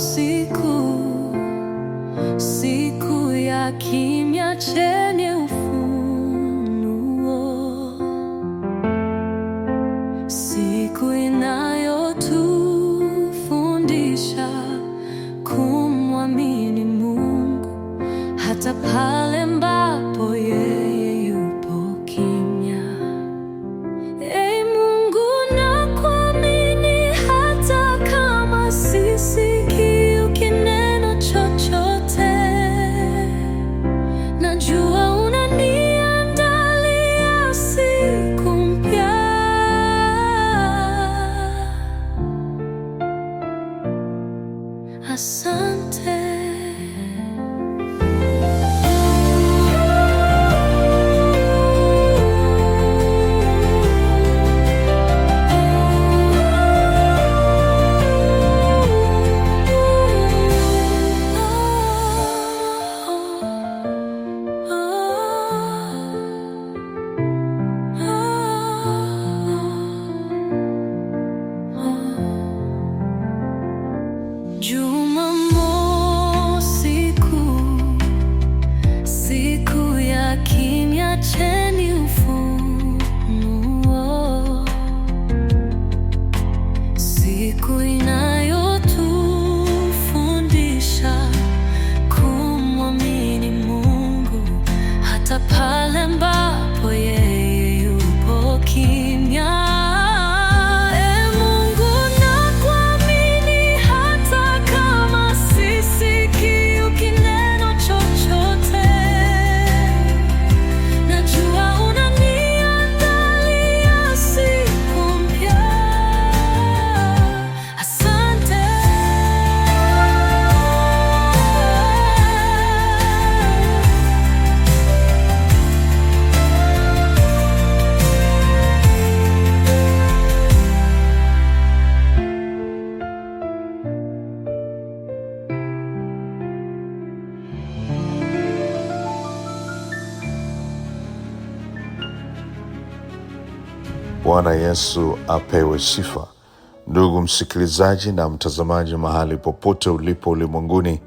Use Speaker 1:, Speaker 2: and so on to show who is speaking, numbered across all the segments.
Speaker 1: Siku, siku ya kimya chenye ufunuo, siku inayotufundisha kumwamini Mungu hata pale ambapo yeye yupo kimya. Ee Mungu, nakuamini hata kama sisikii ukinena chochote. Najua unaniandalia siku mpya. Asante. Jumamosi Kuu, siku ya kimya chenye ufunuo, siku inayotufundisha kumwamini Mungu hata pale ambapo yeye yupo kimya. Ee Mungu, nakuamini hata kama sisikii ukinena chochote. Najua unaniandalia siku mpya. Asante.
Speaker 2: Bwana Yesu apewe sifa. Ndugu msikilizaji na mtazamaji, mahali popote ulipo ulimwenguni,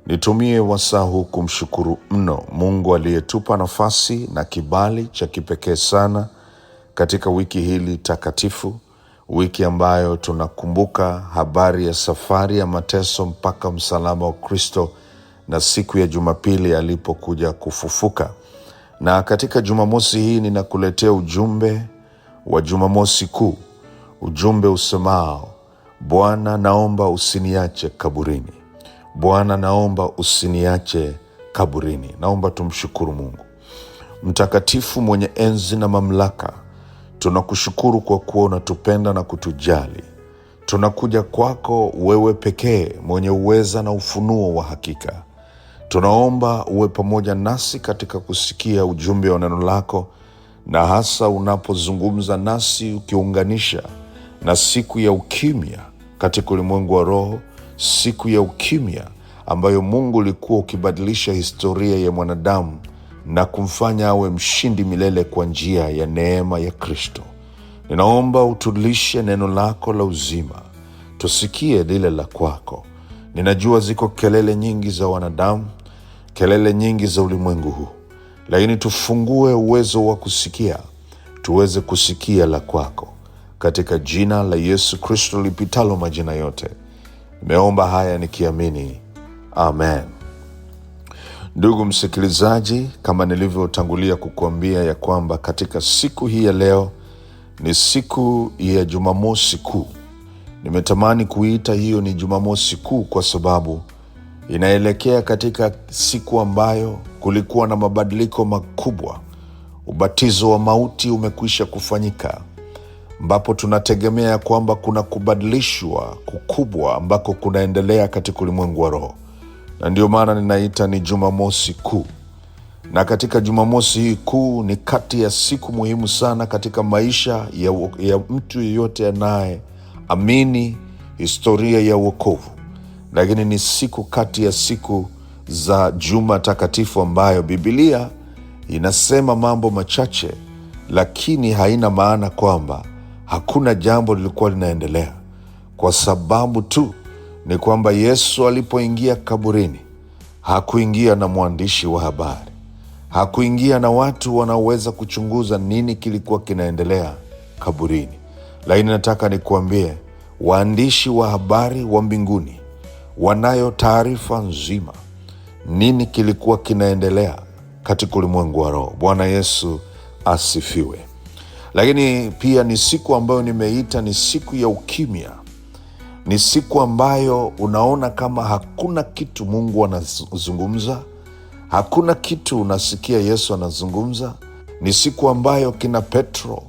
Speaker 2: nitumie wasaa huu kumshukuru mno Mungu aliyetupa nafasi na kibali cha kipekee sana katika wiki hili takatifu, wiki ambayo tunakumbuka habari ya safari ya mateso mpaka msalaba wa Kristo na siku ya Jumapili alipokuja kufufuka. Na katika Jumamosi hii ninakuletea ujumbe wa Jumamosi Kuu, ujumbe usemao, Bwana naomba usiniache kaburini. Bwana naomba usiniache kaburini. Naomba tumshukuru Mungu. Mtakatifu mwenye enzi na mamlaka, tunakushukuru kwa kuwa unatupenda na kutujali. Tunakuja kwako wewe pekee mwenye uweza na ufunuo wa hakika. Tunaomba uwe pamoja nasi katika kusikia ujumbe wa neno lako, na hasa unapozungumza nasi ukiunganisha na siku ya ukimya katika ulimwengu wa roho, siku ya ukimya ambayo Mungu ulikuwa ukibadilisha historia ya mwanadamu na kumfanya awe mshindi milele kwa njia ya neema ya Kristo. Ninaomba utulishe neno lako la uzima, tusikie lile la kwako. Ninajua ziko kelele nyingi za wanadamu, kelele nyingi za ulimwengu huu, lakini tufungue uwezo wa kusikia, tuweze kusikia la kwako, katika jina la Yesu Kristo lipitalo majina yote. Nimeomba haya nikiamini, amen. Ndugu msikilizaji, kama nilivyotangulia kukuambia ya kwamba katika siku hii ya leo ni siku ya Jumamosi Kuu. Nimetamani kuiita hiyo ni Jumamosi Kuu kwa sababu inaelekea katika siku ambayo kulikuwa na mabadiliko makubwa. Ubatizo wa mauti umekwisha kufanyika, ambapo tunategemea kwamba kuna kubadilishwa kukubwa ambako kunaendelea katika ulimwengu wa roho, na ndio maana ninaita ni Jumamosi Kuu. Na katika Jumamosi hii kuu ni kati ya siku muhimu sana katika maisha ya mtu yeyote anaye amini historia ya uokovu, lakini ni siku kati ya siku za Juma Takatifu ambayo Biblia inasema mambo machache, lakini haina maana kwamba hakuna jambo lilikuwa linaendelea, kwa sababu tu ni kwamba Yesu alipoingia kaburini hakuingia na mwandishi wa habari, hakuingia na watu wanaoweza kuchunguza nini kilikuwa kinaendelea kaburini. Lakini nataka nikuambie, waandishi wa habari wa mbinguni wanayo taarifa nzima nini kilikuwa kinaendelea katika ulimwengu wa roho. Bwana Yesu asifiwe. Lakini pia ni siku ambayo nimeita ni siku ya ukimya. Ni siku ambayo unaona kama hakuna kitu Mungu anazungumza, hakuna kitu unasikia Yesu anazungumza. Ni siku ambayo kina Petro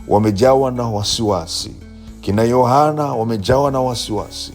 Speaker 2: wamejawa na wasiwasi, kina Yohana wamejawa na wasiwasi.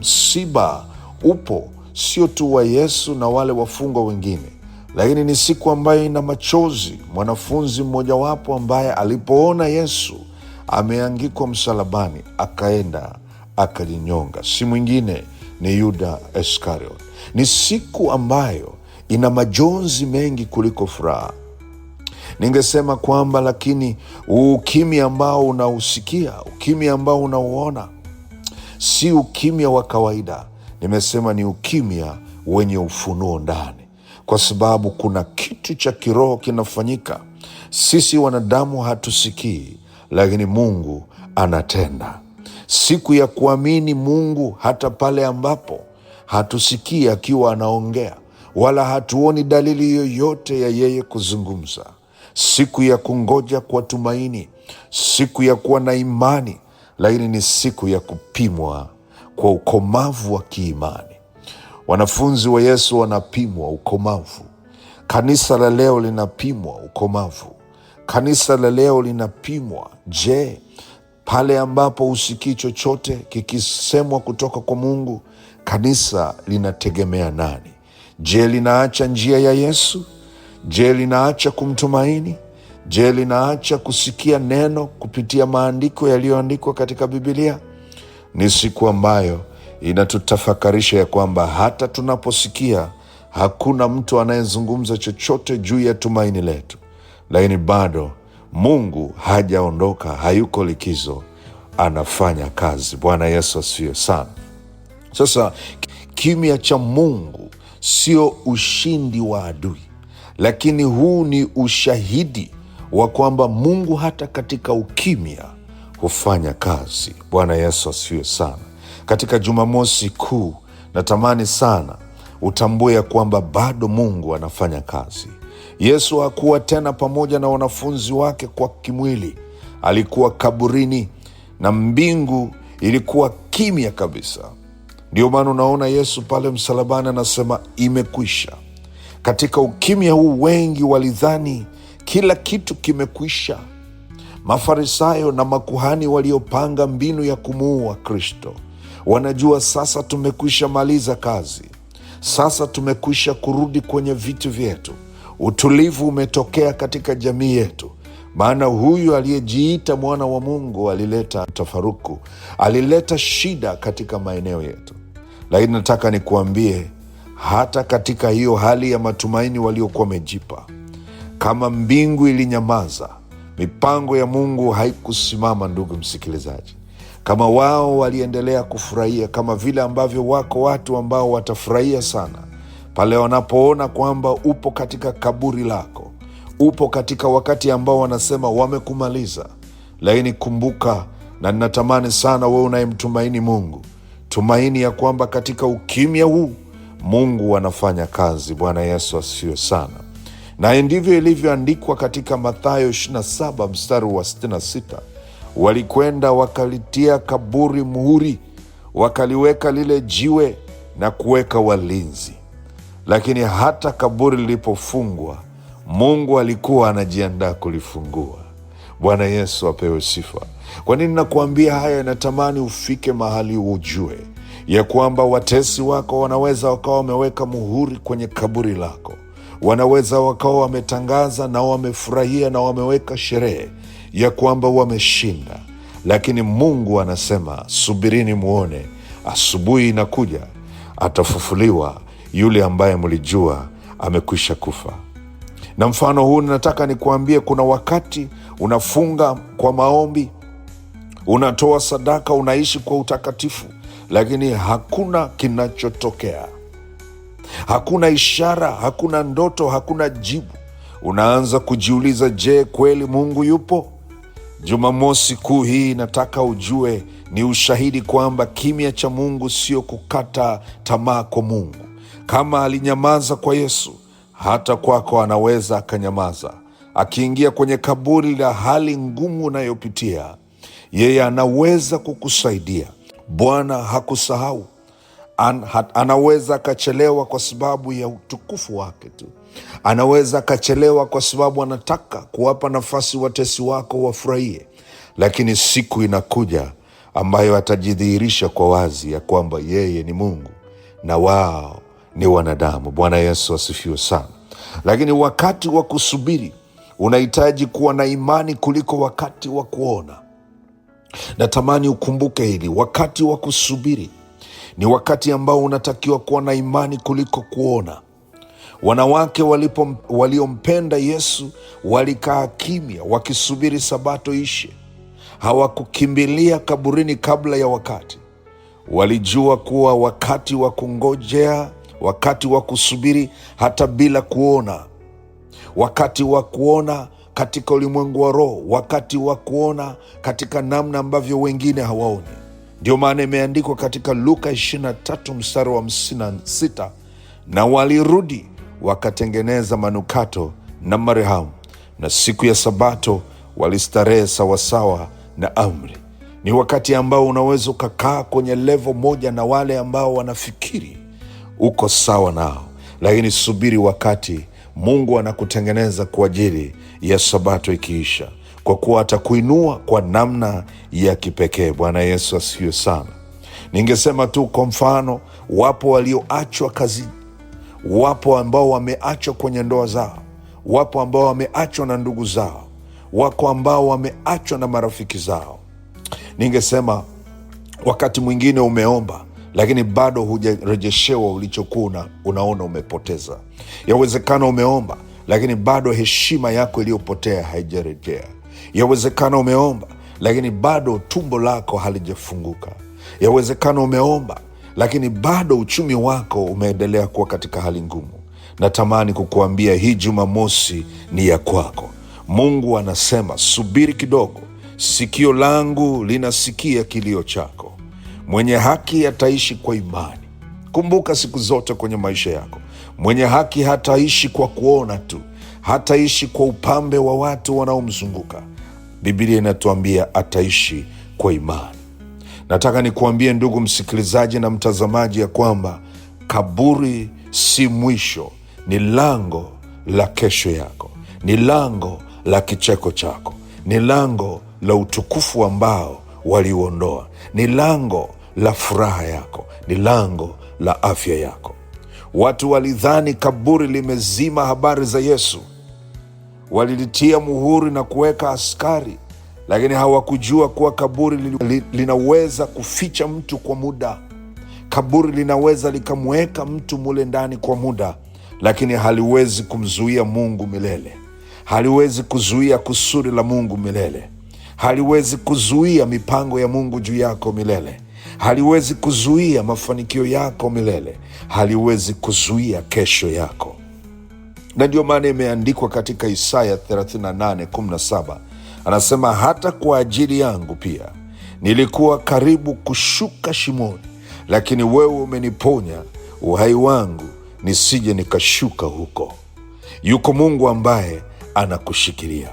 Speaker 2: Msiba upo sio tu wa Yesu na wale wafungwa wengine, lakini ni siku ambayo ina machozi. Mwanafunzi mmojawapo ambaye alipoona Yesu ameangikwa msalabani akaenda akajinyonga, si mwingine ni Yuda Iskariot. Ni siku ambayo ina majonzi mengi kuliko furaha. Ningesema kwamba lakini ukimya ambao unausikia, ukimya ambao unauona si ukimya wa kawaida. Nimesema ni ukimya wenye ufunuo ndani, kwa sababu kuna kitu cha kiroho kinafanyika. Sisi wanadamu hatusikii, lakini Mungu anatenda. Siku ya kuamini Mungu hata pale ambapo hatusikii akiwa anaongea wala hatuoni dalili yoyote ya yeye kuzungumza. Siku ya kungoja kwa tumaini, siku ya kuwa na imani, lakini ni siku ya kupimwa kwa ukomavu wa kiimani. Wanafunzi wa Yesu wanapimwa ukomavu. Kanisa la leo linapimwa ukomavu. Kanisa la leo linapimwa. Je, pale ambapo husikii chochote kikisemwa kutoka kwa Mungu, kanisa linategemea nani? Je, linaacha njia ya Yesu? Je, linaacha kumtumaini? Je, linaacha kusikia neno kupitia maandiko yaliyoandikwa katika Bibilia? Ni siku ambayo inatutafakarisha ya kwamba hata tunaposikia hakuna mtu anayezungumza chochote juu ya tumaini letu, lakini bado Mungu hajaondoka, hayuko likizo, anafanya kazi. Bwana Yesu asifiwe sana. Sasa kimya cha Mungu sio ushindi wa adui, lakini huu ni ushahidi wa kwamba Mungu hata katika ukimya hufanya kazi. Bwana Yesu asifiwe sana. Katika Jumamosi Kuu, natamani sana utambue ya kwamba bado Mungu anafanya kazi. Yesu hakuwa tena pamoja na wanafunzi wake kwa kimwili, alikuwa kaburini na mbingu ilikuwa kimya kabisa. Ndio maana unaona Yesu pale msalabani anasema imekwisha. Katika ukimya huu wengi walidhani kila kitu kimekwisha. Mafarisayo na makuhani waliopanga mbinu ya kumuua Kristo wanajua sasa tumekwisha maliza kazi, sasa tumekwisha kurudi kwenye viti vyetu, utulivu umetokea katika jamii yetu. Maana huyu aliyejiita mwana wa Mungu alileta tafaruku, alileta shida katika maeneo yetu. Lakini nataka nikuambie, hata katika hiyo hali ya matumaini waliokuwa wamejipa, kama mbingu ilinyamaza, mipango ya Mungu haikusimama. Ndugu msikilizaji, kama wao waliendelea kufurahia, kama vile ambavyo wako watu ambao watafurahia sana pale wanapoona kwamba upo katika kaburi lako, upo katika wakati ambao wanasema wamekumaliza. Lakini kumbuka, na ninatamani sana wewe unayemtumaini Mungu, tumaini ya kwamba katika ukimya huu Mungu anafanya kazi. Bwana Yesu asifiwe sana. Na ndivyo ilivyoandikwa katika Mathayo 27 mstari wa 66, walikwenda wakalitia kaburi muhuri, wakaliweka lile jiwe na kuweka walinzi. Lakini hata kaburi lilipofungwa, Mungu alikuwa anajiandaa kulifungua. Bwana Yesu apewe sifa. Kwa nini nakuambia haya? Natamani ufike mahali ujue ya kwamba watesi wako wanaweza wakawa wameweka muhuri kwenye kaburi lako, wanaweza wakawa wametangaza na wamefurahia na wameweka sherehe ya kwamba wameshinda, lakini Mungu anasema subirini muone, asubuhi inakuja, atafufuliwa yule ambaye mlijua amekwisha kufa. Na mfano huu nataka nikuambie, kuna wakati unafunga kwa maombi, unatoa sadaka, unaishi kwa utakatifu, lakini hakuna kinachotokea. Hakuna ishara, hakuna ndoto, hakuna jibu. Unaanza kujiuliza, je, kweli Mungu yupo? Jumamosi Kuu hii nataka ujue ni ushahidi kwamba kimya cha Mungu sio kukata tamaa kwa Mungu. Kama alinyamaza kwa Yesu, hata kwako anaweza akanyamaza. Akiingia kwenye kaburi la hali ngumu unayopitia, yeye anaweza kukusaidia. Bwana hakusahau. Anaweza akachelewa kwa sababu ya utukufu wake tu. Anaweza akachelewa kwa sababu anataka kuwapa nafasi watesi wako wafurahie, lakini siku inakuja ambayo atajidhihirisha kwa wazi ya kwamba yeye ni Mungu na wao ni wanadamu. Bwana Yesu asifiwe sana. Lakini wakati wa kusubiri unahitaji kuwa na imani kuliko wakati wa kuona. Natamani ukumbuke hili, wakati wa kusubiri ni wakati ambao unatakiwa kuwa na imani kuliko kuona. Wanawake waliompenda Yesu walikaa kimya wakisubiri Sabato ishe. Hawakukimbilia kaburini kabla ya wakati. Walijua kuwa wakati wa kungojea, wakati wa kusubiri hata bila kuona, wakati wa kuona katika ulimwengu wa roho, wakati wa kuona katika namna ambavyo wengine hawaoni. Ndio maana imeandikwa katika Luka 23 mstari wa 56, na walirudi wakatengeneza manukato na marhamu, na siku ya Sabato walistarehe sawasawa na amri. Ni wakati ambao unaweza ukakaa kwenye levo moja na wale ambao wanafikiri uko sawa nao, lakini subiri wakati Mungu anakutengeneza kwa ajili ya Sabato ikiisha, kwa kuwa atakuinua kwa namna ya kipekee. Bwana Yesu asifiwe sana. Ningesema tu kwa mfano, wapo walioachwa kazini, wapo ambao wameachwa kwenye ndoa zao, wapo ambao wameachwa na ndugu zao, wako ambao wameachwa na marafiki zao. Ningesema wakati mwingine umeomba lakini bado hujarejeshewa ulichokuwa unaona umepoteza. Yawezekana umeomba lakini bado heshima yako iliyopotea haijarejea. Yawezekana umeomba lakini bado tumbo lako halijafunguka. Yawezekana umeomba lakini bado uchumi wako umeendelea kuwa katika hali ngumu. Natamani kukuambia hii Jumamosi ni ya kwako. Mungu anasema subiri kidogo, sikio langu linasikia kilio chako. Mwenye haki ataishi kwa imani. Kumbuka siku zote kwenye maisha yako, mwenye haki hataishi kwa kuona tu, hataishi kwa upambe wa watu wanaomzunguka. Biblia inatuambia ataishi kwa imani. Nataka nikuambie ndugu msikilizaji na mtazamaji ya kwamba kaburi si mwisho, ni lango la kesho yako, ni lango la kicheko chako, ni lango la utukufu ambao waliuondoa, ni lango la furaha yako, ni lango la afya yako. Watu walidhani kaburi limezima habari za Yesu, walilitia muhuri na kuweka askari, lakini hawakujua kuwa kaburi linaweza kuficha mtu kwa muda. Kaburi linaweza likamweka mtu mule ndani kwa muda, lakini haliwezi kumzuia Mungu milele. Haliwezi kuzuia kusudi la Mungu milele. Haliwezi kuzuia mipango ya Mungu juu yako milele. Haliwezi kuzuia mafanikio yako milele. Haliwezi kuzuia kesho yako. Na ndio maana imeandikwa katika Isaya 38:17, anasema hata kwa ajili yangu pia nilikuwa karibu kushuka shimoni, lakini wewe umeniponya uhai wangu nisije nikashuka huko. Yuko Mungu ambaye anakushikilia.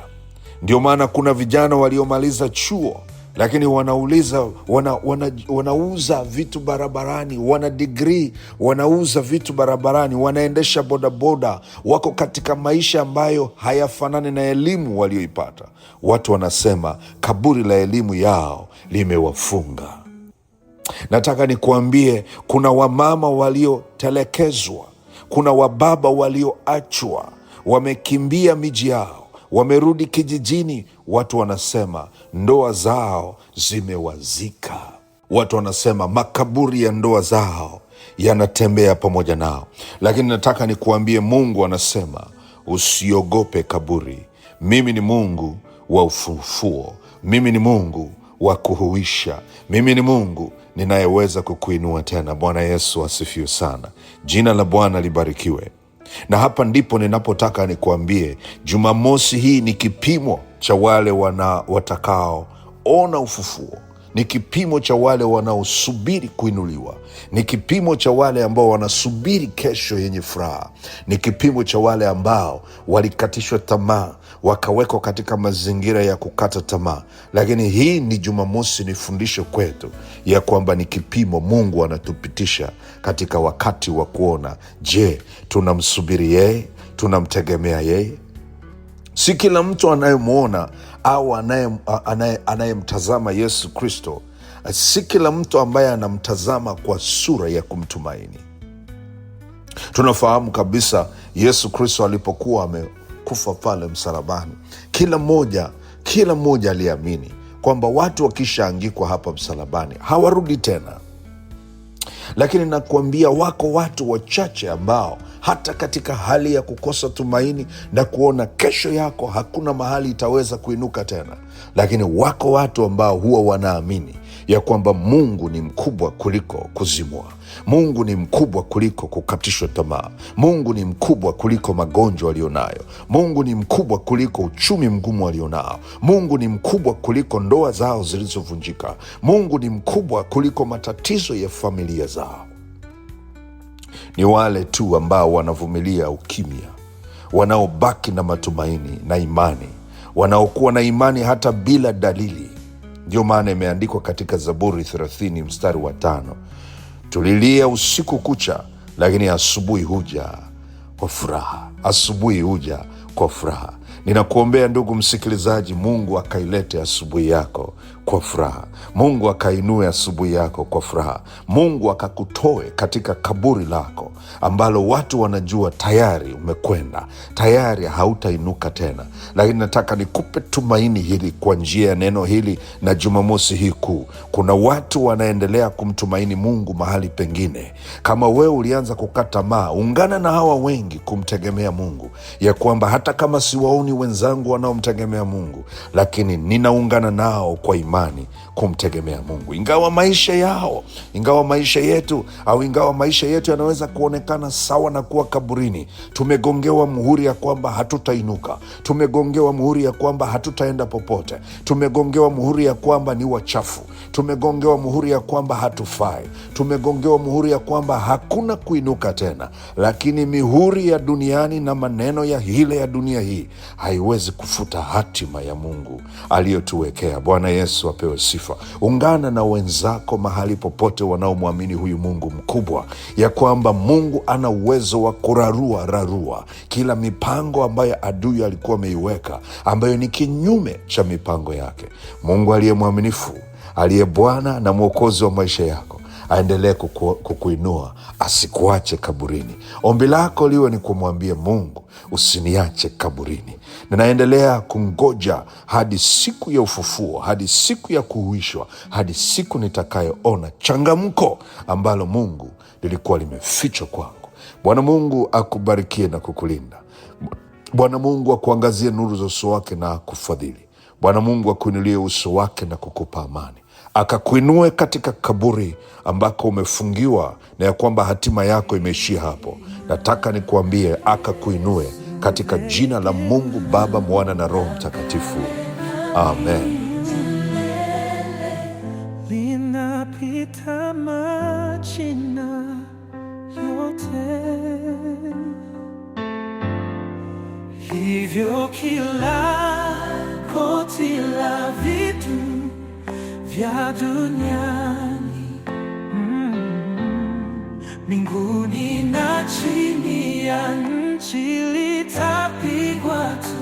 Speaker 2: Ndio maana kuna vijana waliomaliza chuo lakini wanauliza, wanauza vitu barabarani, wana digrii, wanauza vitu barabarani, wanaendesha bodaboda, wako katika maisha ambayo hayafanani na elimu walioipata. Watu wanasema kaburi la elimu yao limewafunga. Nataka nikuambie, kuna wamama waliotelekezwa, kuna wababa walioachwa, wamekimbia miji yao, wamerudi kijijini. Watu wanasema ndoa zao zimewazika. Watu wanasema makaburi ya ndoa zao yanatembea pamoja nao. Lakini nataka nikuambie, Mungu anasema usiogope kaburi. Mimi ni Mungu wa ufufuo, mimi ni Mungu wa kuhuisha, mimi ni Mungu ninayeweza kukuinua tena. Bwana Yesu asifiwe sana, jina la Bwana libarikiwe. Na hapa ndipo ninapotaka nikuambie, Jumamosi hii ni kipimo cha wale watakaoona ufufuo, ni kipimo cha wale wanaosubiri kuinuliwa, ni kipimo cha wale ambao wanasubiri kesho yenye furaha, ni kipimo cha wale ambao walikatishwa tamaa, wakawekwa katika mazingira ya kukata tamaa. Lakini hii ni Jumamosi, ni fundisho kwetu ya kwamba ni kipimo Mungu anatupitisha katika wakati wa kuona, je, tunamsubiri yeye? Tunamtegemea yeye? Si kila mtu anayemwona au anayemtazama Yesu Kristo, si kila mtu ambaye anamtazama kwa sura ya kumtumaini. Tunafahamu kabisa Yesu Kristo alipokuwa amekufa pale msalabani, kila mmoja aliamini kwamba watu wakishaangikwa hapa msalabani hawarudi tena. Lakini nakuambia wako watu wachache ambao hata katika hali ya kukosa tumaini na kuona kesho yako hakuna mahali itaweza kuinuka tena, lakini wako watu ambao huwa wanaamini ya kwamba Mungu ni mkubwa kuliko kuzimwa, Mungu ni mkubwa kuliko kukatishwa tamaa, Mungu ni mkubwa kuliko magonjwa alionayo, Mungu ni mkubwa kuliko uchumi mgumu alionao, Mungu ni mkubwa kuliko ndoa zao zilizovunjika, Mungu ni mkubwa kuliko matatizo ya familia zao. Ni wale tu ambao wanavumilia ukimya, wanaobaki na matumaini na imani, wanaokuwa na imani hata bila dalili. Ndio maana imeandikwa katika Zaburi 30 mstari wa 5, tulilia usiku kucha, lakini asubuhi huja kwa furaha. Asubuhi huja kwa furaha. Ninakuombea ndugu msikilizaji, Mungu akailete asubuhi yako kwa furaha. Mungu akainue asubuhi yako kwa furaha. Mungu akakutoe katika kaburi lako ambalo watu wanajua tayari umekwenda, tayari hautainuka tena. Lakini nataka nikupe tumaini hili kwa njia ya neno hili na Jumamosi hii kuu. Kuna watu wanaendelea kumtumaini Mungu mahali pengine. Kama wewe ulianza kukata tamaa, ungana na hawa wengi kumtegemea Mungu, ya kwamba hata kama siwaoni wenzangu wanaomtegemea Mungu, lakini ninaungana nao kwa imani kumtegemea Mungu, ingawa maisha yao, ingawa maisha yetu au ingawa maisha yetu yanaweza kuonekana sawa na kuwa kaburini. Tumegongewa muhuri ya kwamba hatutainuka, tumegongewa muhuri ya kwamba hatutaenda popote, tumegongewa muhuri ya kwamba ni wachafu, tumegongewa muhuri ya kwamba hatufai, tumegongewa muhuri ya kwamba hakuna kuinuka tena. Lakini mihuri ya duniani na maneno ya hile ya dunia hii haiwezi kufuta hatima ya Mungu aliyotuwekea. Bwana Yesu apewe sifa. Ungana na wenzako mahali popote wanaomwamini huyu Mungu mkubwa, ya kwamba Mungu ana uwezo wa kurarua rarua kila mipango ambayo adui alikuwa ameiweka, ambayo ni kinyume cha mipango yake. Mungu aliye mwaminifu, aliye Bwana na Mwokozi wa maisha yako aendelee kukuinua, asikuache kaburini. Ombi lako liwe ni kumwambia Mungu, usiniache kaburini. Ninaendelea kungoja hadi siku ya ufufuo, hadi siku ya kuhuishwa, hadi siku nitakayoona changamko ambalo Mungu lilikuwa limefichwa kwangu. Bwana Mungu akubarikie na kukulinda. Bwana Mungu akuangazie nuru za uso wake na akufadhili. Bwana Mungu akuinulie uso wake na kukupa amani, akakuinue katika kaburi ambako umefungiwa na ya kwamba hatima yako imeishia hapo. Nataka nikuambie, akakuinue katika jina la Mungu Baba, Mwana na Roho Mtakatifu, amen.
Speaker 3: Linapita majina yote, hivyo kila koti la vitu vya duniani, mbinguni na chini ya nchi litapigwa tu.